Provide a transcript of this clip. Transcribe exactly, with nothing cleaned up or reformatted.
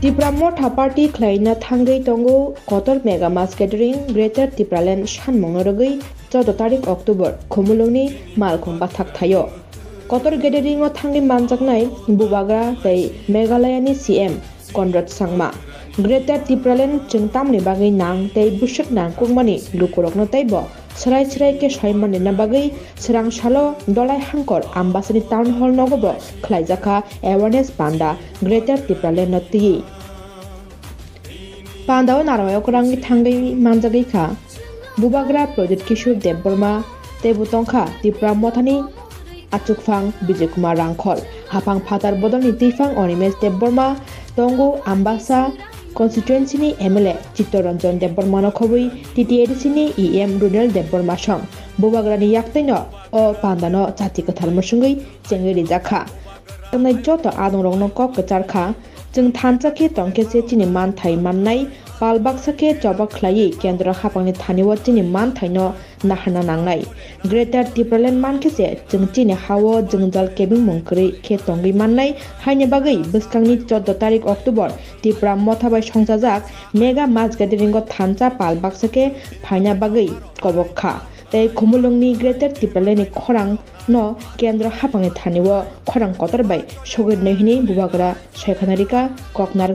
Tipra Motha party khlaina thangwi tongo kotor mega mass gathering Greater Tipraland sanmungno rwgwi chordo tarik October Khumulwngni Malkhung Bathak thaio. Kotor gathering o thangwi manjaknai Bubagra tei Meghalaya ni C M Conrad Sangma. Greater Tipraland chwng tamni bagwi nang tei bwswk nangkukmani lukurokno teibo swrai swrai khe soi manrina bagwi swrang salo Dolai Hangkor Ambasani Town Hall nogo bo khlaijakha awareness panda Greater Tipraland no twiwi. Pandao narwai okrangwi thangwi manjagwi kha Bubagra Pradyut Kishore Debbarma teibo tongkha Tipra Mothani achukphang Bijay Kumar Rangkhol, haphang phatar bodolni twiphang Animesh Debbarma, tongo Ambasa constituency ni M L A Chittaranjan Debbarma no khobwi T T A D C ni E M Runel Debbarma song Bubagrani yaktaino o pandano chati kwthar mwswngwi chengwi rijak kha. Tongnai joto adongrokno kok kwchar kha, chwng thansa khe tongkhe se chini manthai mannai, pal baksa khe choba khlaiwi kendro haphangni thani-o chini manthaino naharna nangnai. Greater Tipraland mankhe se chwng chini ha-o jwngjal kebengmung kwrwi khe tongwi mannai, haini bagwi bwskangni chordo tarik October Tipra Motha bai songchajak mega mass gathering-o thansa pal baksa khe phaina bagwi kobok kha. Tei Khumulwngni Greater Tipralandni khorang no kendro haphangni thani-o khorang kotor bai sogwi rwnai hwnwi Bubagra soikhana rika koknar